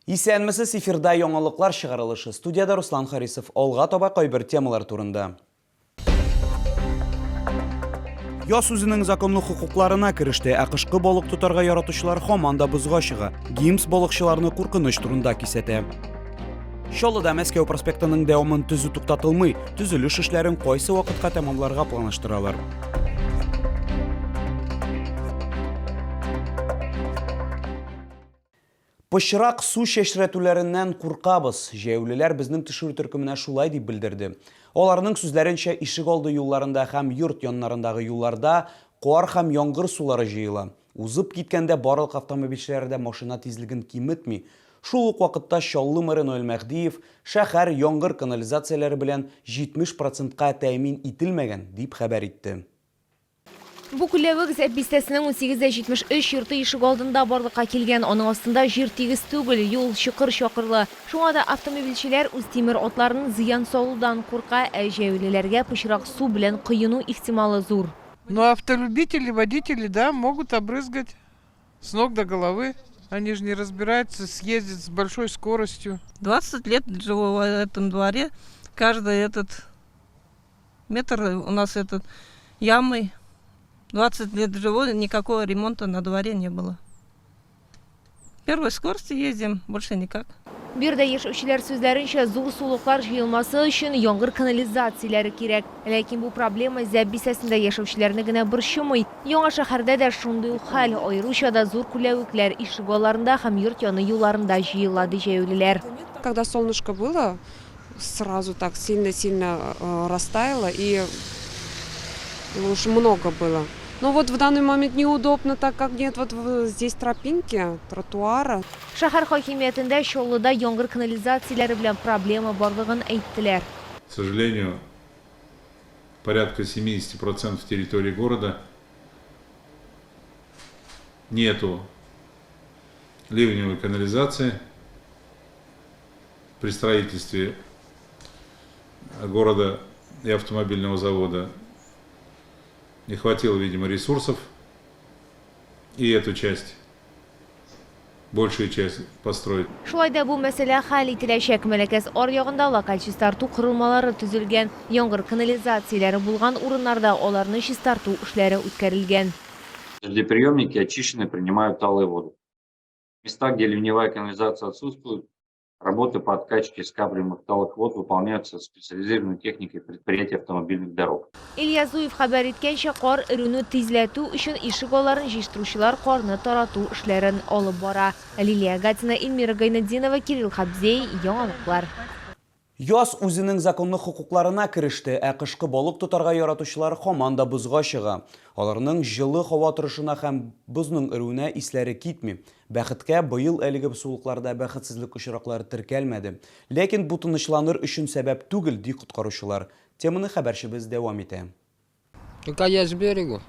Исәнмесез, эфирда яңалыклар чыгарылышы. Студиядә Руслан Харисов. Алга таба кайбер темалар турында. Яз үзенең законлы хокукларына кереште, ә кышкы балык тотарга яратучылар һаман да бозга чыга. ГИМС балыкчыларны куркыныч турында кисәтә. Чаллыда Мәскәү проспектының дәвамын төзү туктатылмый. Төзелеш эшләрен кайсы вакытка тәмамларга планлаштыралар? Пычрак су чәчрәтүләреннән куркабыз, җәяүлеләр безнең төшерү төркеменә шулай дип белдерде. Аларның сүзләренчә, ишегалды юлларында һәм йорт яннарындагы юлларда кар һәм яңгыр сулары җыела. Узып киткәндә барлык автомобильчеләр дә машина тизлеген киметми. Шул ук вакытта Чаллы мэры Наил Мәһдиев, шәһәр яңгыр канализацияләре белән 70 процентка тәэмин ителмәгән, дип хәбәр итте. Бу күлләвек Зәб бистәсенең 18 дә 73 йорты ишегалдында барлыкка килгән. Аның астында җир тигез түгел, юл чокыр-чакырлы. Шуңа да автомобильчеләр үз тимер атларын зыян салудан курка, ә җәяүлеләргә пычрак су белән коену ихтималы зур. Но автолюбители, водители, да, могут обрызгать с ног до головы. Они же не разбираются, съездят с большой скоростью. 20 лет живу в этом дворе. Каждый этот метр у нас этот ямы. 20 лет живу, никакого ремонта на дворе не было. Первой скорости ездим, больше никак. Биредә яшәүчеләр сүзләренчә, зур сулыклар җыелмасы өчен яңгыр канализацияләре кирәк. Ләкин бу проблема Зәб бистәсендә яшәүчеләрне генә борчымый. Яңа шәһәрдә дә шундый ук хәл, аеруча да зур күләвекләр ишегалларында һәм йорт яны юлларында җыела, ди җәяүлеләр. Когда солнышко было, сразу так сильно-сильно растаяло и уж много было. Но вот в данный момент неудобно, так как нет вот здесь тропинки, тротуара. Шәһәр хакимиятендә Чаллыда яңгыр канализацияләре белән проблема барлыгын әйттеләр. К сожалению, порядка 70% территории города нету ливневой канализации. При строительстве города и автомобильного завода не хватило, видимо, ресурсов и эту часть, большую часть построить. Шулай да бу мәсьәлә хәл ителәчәк. Мәләкәс аръягында локаль чистарту корылмалары төзелгән. Яңгыр канализацияләре булган урыннарда аларны чистарту эшләре үткәрелгән. Дождеприемники очищены, принимают талые воды. Места, где ливневая канализация отсутствует, работы по откачке скапливаемых талых вод выполняются специализированной техникой предприятий автомобильных дорог. Илья Зуев хәбәр иткәнчә, кар эрүне тизләтү өчен ишек алларын җыештыручылар карны тарату эшләрен алып бара. Лилия Гатина, Эльмира Гайнетдинова, Кирилл Хабзей, Яңалыклар. Яз үзенең законлы хокукларына кереште, ә кышкы балык тотарга яратучылар һаман да бозга чыга. Аларның җылы һава торышына һәм бозның эрүенә исләре китми. Бәхеткә, быел әлеге сулыкларда бәхетсезлек очраклары теркәлмәде. Ләкин бу тынычланыр өчен сәбәп түгел, ди коткаручылар. Теманы хәбәрчебез дәвам итә. Пока я с берегу.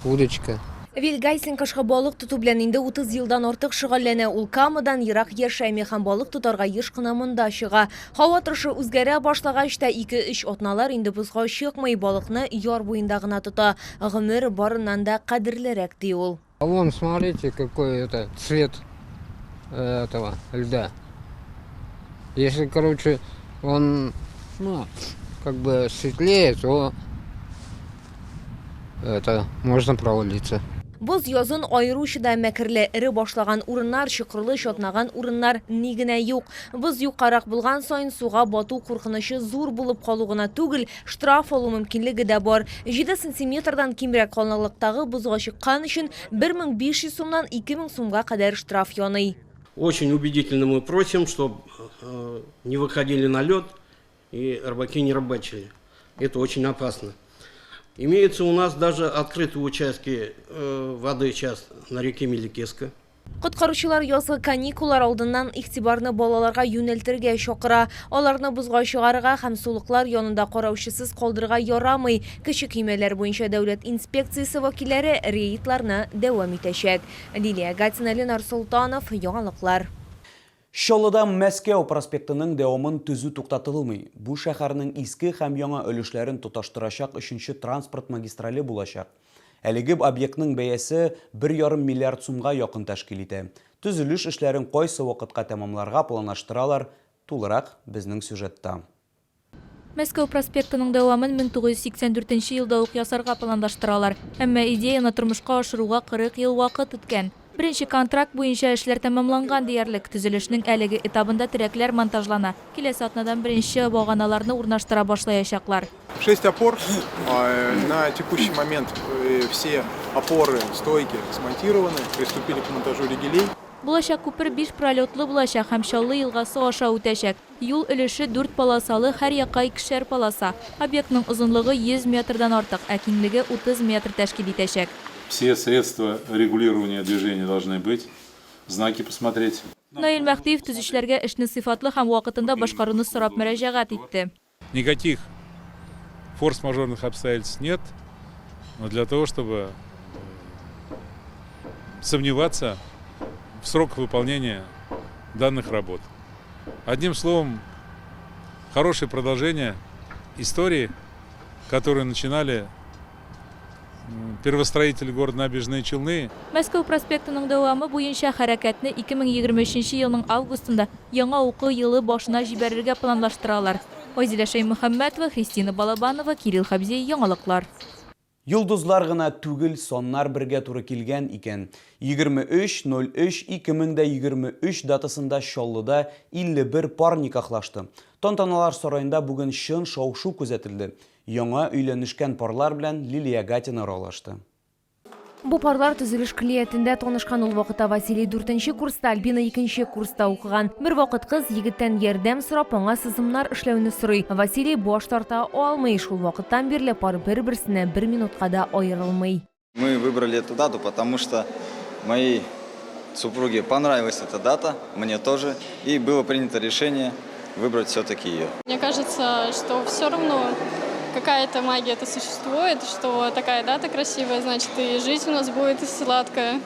Удочка. Вил Гайсин кышкы балык тоту белән инде 30 елдан артык шөгыльләнә. Ул Камадан ерак яшәми һәм балык тотарга еш кына монда чыга. Һава торышы үзгәрә башлагач та ике-өч атналар инде бозга чыкмый, балыкны яр буенда гына тота. Гомер барыннан да кадерлерәк, ди ул. А вон, смотрите, какой это цвет этого льда. Если, короче, он, ну, как бы светлее, то это можно провалиться. Боз язын аеруча да мәкерле, эри башлаган урыннар, чокырлы, чатнаган урыннар ни генә юк. Боз юкарак булган саен суга бату куркынычы зур булып калу гына түгел, штраф алу мөмкинлеге дә бар. 7 сантиметрдан кимрәк калынлыктагы бозга чыккан өчен 1500 сумнан 2000 сумга кадәр штраф яный. Очень убедительно мы просим, чтобы не выходили на лед и рыбаки не рыбачили. Это очень опасно. Имеются у нас даже открытые участки воды сейчас на реке Мелекеска. Коткаручылар язгы каникуллар алдыннан игътибарны балаларга юнәлтергә чакыра. Аларны бозга чыгарырга һәм сулыклар янында караучысыз калдырырга ярамый. Кече көймәләр буенча дәүләт инспекциясе вәкилләре рейдларны дәвам итәчәк. Лилия Гатина, Ленар Солтанов, Яңалыклар. Чаллыда Мәскәү проспектының дәвамын төзү туктатылмый. Бу шәһәрнең иске һәм яңа өлешләрен тоташтырачак өченче транспорт магистрале булачак. Әлеге объектның бәясе 1,5 миллиард сумга якын тәшкил итә. Төзелеш эшләрен кайсы вакытка тәмамларга планлаштыралар, тулырак безнең сюжетта. Мәскәү проспектының дәвамын 1984 нче елда ук ясарга планлаштыралар. Әмма идеяне тормышка ашыруга 40 ел вакыт үткән. Беренче контракт буенча эшләр тәмамланган диярлек. Төзелешнең әлеге этабында терәкләр монтажлана. Киләсе атнадан беренче баганаларны урнаштыра башлаячаклар. Шесть опор. На текущий момент все опоры, стойки смонтированы, приступили к монтажу ригелей. Булачак күпер биш пролетлы булачак һәм Чаллы елгасы аша үтәчәк. Юл өлеше дүрт полосалы, һәр якка икешәр полоса. Объектның озынлыгы 100 метрдан артык, ә киңлеге 30 метр тәшкил итәчәк. Все средства регулирования движения должны быть, знаки посмотреть. Наил Мәһдиев төзүчеләргә эшне сыйфатлы һәм вакытында башкаруны сорап мөрәҗәгать итте. Никаких форс-мажорных обстоятельств нет, но для того, чтобы сомневаться в сроках выполнения данных работ. Одним словом, хорошее продолжение истории, которую начинали первостроители города Набережные Челны. Мәскәү проспектының дәвамы буенча хәрәкәтне 2023 елның августында яңа уку елы башына җибәрергә планлаштыралар. Айзилә Шәймөхәммәтова, Христина Балабанова, Кирилл Хәбзиев, Яңалыклар. Йолдызлар гына түгел, саннар бергә туры килгән икән. 23, 03, 2023 датасында Чаллыда 51 пар никахлашты. Тантаналар сараенда бүген чын шау-шу күзәтелде. Яңа өйләнешкән парлар белән Лилия Гатина аралашты. Бу парлар төзелеш көллиятендә танышкан. Ул вакытта Василий дүртенче курста, Альбина икенче курста укыган. Бервакыт кыз егеттән ярдәм сорап, аңа сызымнар эшләүне сорый. Василий баш тарта алмый. Шул вакыттан бирле пар бер-берсенә бер минутка да аерылмый. Мы выбрали эту дату, потому что моей супруге понравилась эта дата, мне тоже, и было принято решение выбрать все-таки ее. Мне кажется, что все равно какая-то магия это существует, что такая дата красивая, значит, и жизнь у нас будет сладкая,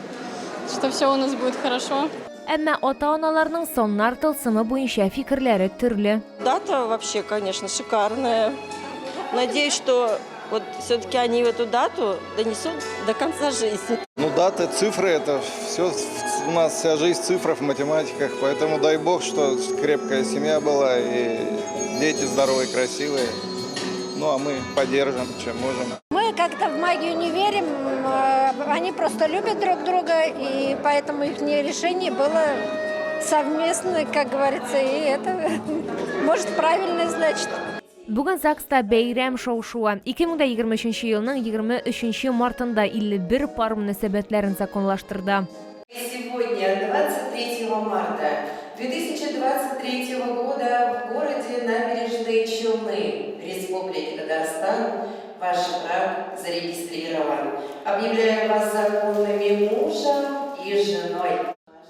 что все у нас будет хорошо. Әмма ата-аналарның саннар тылсымы буенча фикерләре төрле. Дата вообще, конечно, шикарная. Надеюсь, что вот все-таки они эту дату донесут до конца жизни. Ну, даты, цифры, это все, у нас вся жизнь в цифрах, в математиках, поэтому дай бог, что крепкая семья была и дети здоровые, красивые. Ну, а мы поддержим, чем можем. Мы как-то в магию не верим, они просто любят друг друга, и поэтому их решение было совместно, как говорится, и это может правильно значит. Бүген ЗАГСта бәйрәм шау-шуы. 2023 елның 23 мартында 51 пар мөнәсәбәтләрен законлаштырды. Сегодня, 23 марта 2023 года в городе Набережные Челны Республики Татарстан ваш брак зарегистрирован. Объявляю вас законными мужем и женой.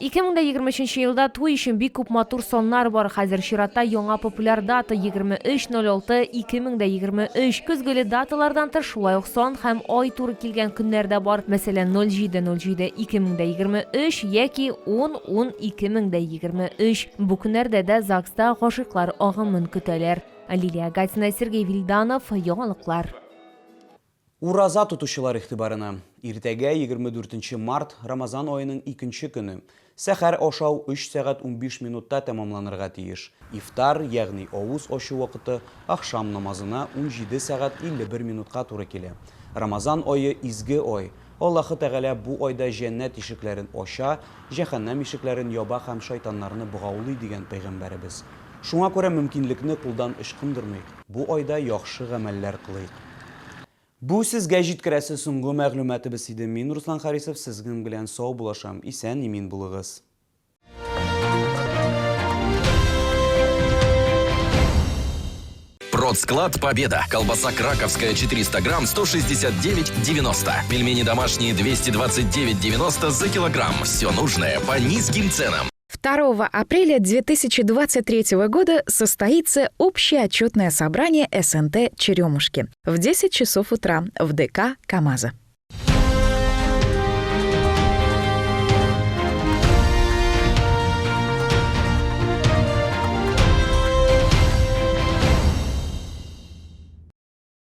2023 елда туй өчен бик күп матур саннар бар. Хәзер чиратта яңа популяр дата 23.06.2023. Көзгеле даталардан тыш шулай ук сан һәм ай туры килгән көннәр дә бар. Мәсәлән, 07.07.2023 яки 10.10.2023. Бу көннәрдә дә ЗАГСта гашыйклар агымын көтәләр. Лилия Гатина, Сергей Вильданов, Яңалыклар. Ураза тотучылар игътибарына! Иртәгә, 24 нче март, Рамазан аеның икенче көне. Сәхәр ашау өч сәгать 15 минутта тәмамланырга тиеш. Ифтар, ягъни авыз ачу вакыты ахшам намазына 17 сәгать 51 минутка туры килә. Рамазан ае, изге ай. Аллаһы Тәгалә бу айда җәннәт ишекләрен ача, җәһәннәм ишекләрен яба һәм шайтаннарны богаулый, дигән пәйгамбәребез. Шуңа күрә мөмкинлекне кулдан ычкындырмыйк, бу айда яхшы гамәлләр кылыйк. Бу сезгә җиткерәсе соңгы мәгълүматыбыз иде. Мин, Руслан Харисов, сезнең белән саубулашам. Исән-имин булыгыз. Продсклад Победа. Колбаса краковская 400 грамм 169,90. Пельмени домашние 229,90 за килограмм. Все нужное по низким ценам. 2 апреля 2023 года состоится общее отчетное собрание СНТ «Черемушки» в 10 часов утра в ДК «КамАЗа».